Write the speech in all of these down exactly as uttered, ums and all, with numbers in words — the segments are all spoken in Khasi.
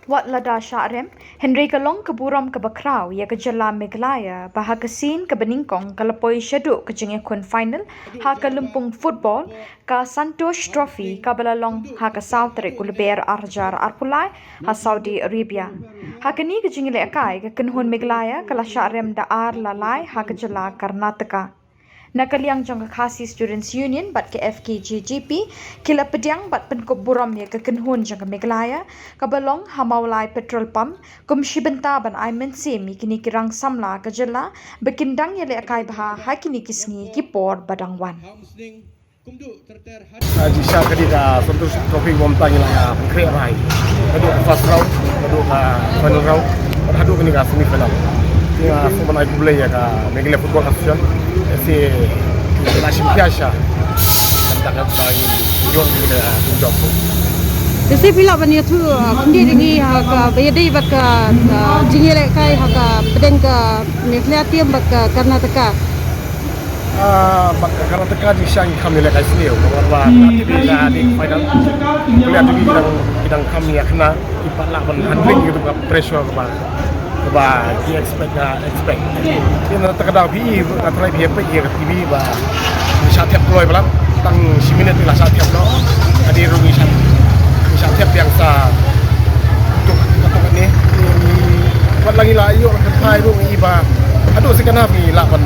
Wat lada shah rem, hynrei ka long ka burom kaba khraw ïa ka jylla Meghalaya ba ha ka sien kaba nyngkong ka la poi shaduh ka jingïakhun final ha ka lympung football ka Santosh Trophy kaba la long ha ka saw tarik u Lber ar hajar arphew lai ha Saudi Arabia. Ha kane ka jingïalehkai ka kynhun Meghalaya ka la shah rem da ar la lai ha ka jylla Karnataka. Na ka liang jong ka Khasi Students Union bad ka F K J G P ki la pdiang bad pynkup burom ïa ka kynhun jong ka Meghalaya kaba long ha Mawlai Petrol Pump kum shi bynta ban ai mynsiem ïa kine ki rang samla ka jylla ba kin dang ïalehkai bha ha kine ki sngi ki por ba dang wan. Ka jingshah ka dei ka Santosh Trophy, ym tang ïa la ka pynkhreh rai. Ka dei ka first round, ka dei ka final round, ka dei ka semi final. Nga sngewbha ban ai khublei ïa ka Meghalaya Football Association. Ese la shim pia sha. Nang tak ka ïoh ka jingjob. Ese phi lah ban ïathuh khyndiat ïa ngi ha kaba ïadei bad ka jingïalehkai ha ka pdeng ka Meghalaya team bad ka Karnataka. Ah, bad ka Karnataka jingshah ngi kham ïalehkai sniew, namar ba ka team ka dei final. Player jong ngi ki dang, ki dang kham ïa kane, ki pat lah ban handling ïa ka pressure kaba, kaba ki expect, ka expect. Ki na ta ka daw phi, nga tharai phi peit ïa ka T V ba ngi shah thep kloi palat, tang shi minit ngi la shah thep noh. Ka dei ruh ngi shah, ngi shah thep biang sa tuk, tuk ne. Wat la ngi la ïoh ka thai ruh ngi ba haduh second half ngi lah ban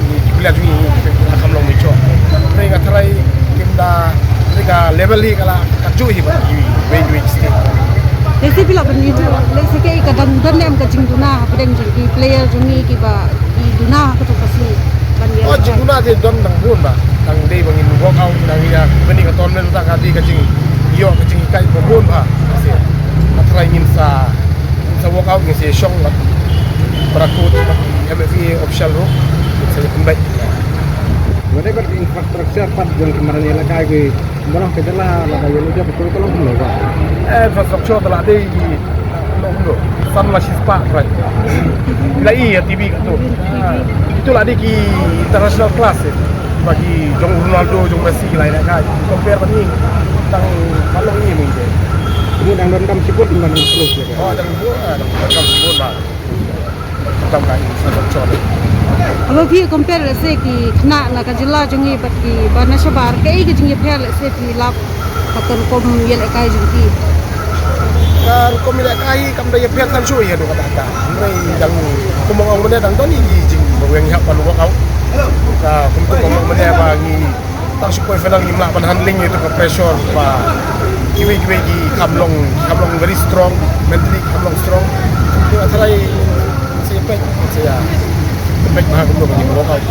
ngi ki player jong ngi la kham long mature. Hynrei nga tharai kim da, hynrei ka level hi ka la katjuh hi bad kiwei kiwei ki state. Lehse phi lah ban ïathuh, lehse kaei ka dang don ne em ka jingduna hapdeng jong ki player jong ngi kiba ki duna ha kato ka sngi ban ïa. Oh, jingduna te don dang bun bha. Dang dei ba ngin work out, dang ïa kane ka tournament ta ka dei ka jingïoh ka jinghikai ba bun bha. Nga tharai ngin sa sa work out ngin sa shong bad para coach bad M F A official ruh ngin sa ïa pynbeit. Wat ïa ka infrastructure pat jong ki madan ïalehkai ki, ba long ka jylla lada ïa leit jop ka long kumno ba? Eh, infrastructure te la dei ki long kumno, san la shispah right. La i ïa T V kato. Ah, ito la dei ki international class eh. Ba ki jong Ronaldo, jong Messi ki la ïalehkai. Compare bad ngi tang ba long ngi mynta. Ngi dang don kam shibun ban close lagi. Oh, dang don, ah, dang don kam shibun ba. Tang ka infrastructure. Haba phi compare lehse ki khynnah na ka jylla jong ngi bad kiba na shabar, kaei ka jingïapher lehse phi lap ha ka rukom ïalehkai jong phi? Ka rukom ïalehkai kam da ïapher tang shuh ïa haduh katta katta. Hynrei dang kum ong mynne dang don ïa ki jingweng hap ban work out. Ka kum kum ong mynne ba ngi tang shu poi final ngim lah ban handling ïa ka pressure ba kiwei kiwei ki kham long, ki kham long very strong mentally, ki kham long strong. Te nga tharai sa ïa peit, sa ïa peit bha kumno ba ngin work out.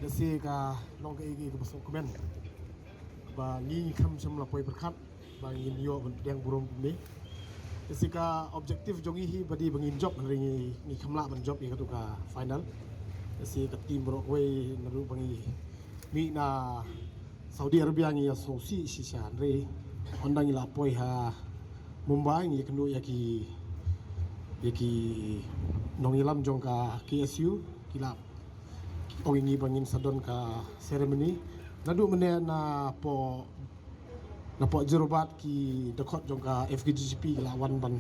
Lehse ka long kaei kaei kaba sngewkmen ba ngi kham shym la poi pyrkhat ba ngin ïoh ban pdiang burom kumne. Te sa ka objective jong ngi hi ba dei ba ngin jop, hynrei ngi, ngi kham lah ban jop ïa kato ka final. Te sa ka team baroh kawei naduh ba ngi mih na Saudi Arabia ngi ïa sngewsih shisha, hynrei ynda ngi la poi ha Mumbai ngi ïakynduh ïa ki, ïa ki nongïalam jong ka K S U, ki la ong ïa ngi ba ngin sa don ka ceremony. Naduh mynne na poh, na poh Jorabat ki dkhot jong ka F K G G P ki la wan ban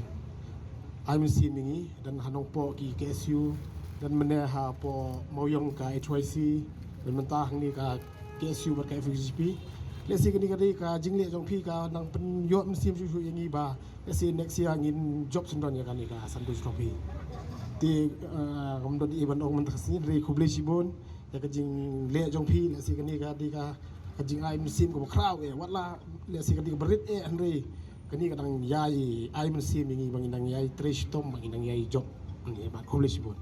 ai mynsiem ïa ngi, don ha Nongpoh ki K S U, don mynne hapoh Mawiong ka H Y C, don mynta hangne ka K S U bad ka F K G G P. Lehse kane ka dei ka jingleh jong phi ka nang pynïoh mynsiem shuh shuh ïa ngi ba lehse next year ngin jop syndon ïa kane ka Santosh Trophy. Te, eh, ngam don ei ban ong mynta ka sngi, hynrei khublei shibun ïa ka jingleh jong phi, lehse kane ka dei ka, ka jingai mynsiem kaba khraw eh, wat la lehse ka dei kaba rit eh, hynrei kane ka dang ïai ai mynsiem ïa ngi ba ngin dang ïai trei shitom, ba ngin dang ïai jop. Khublei shibun.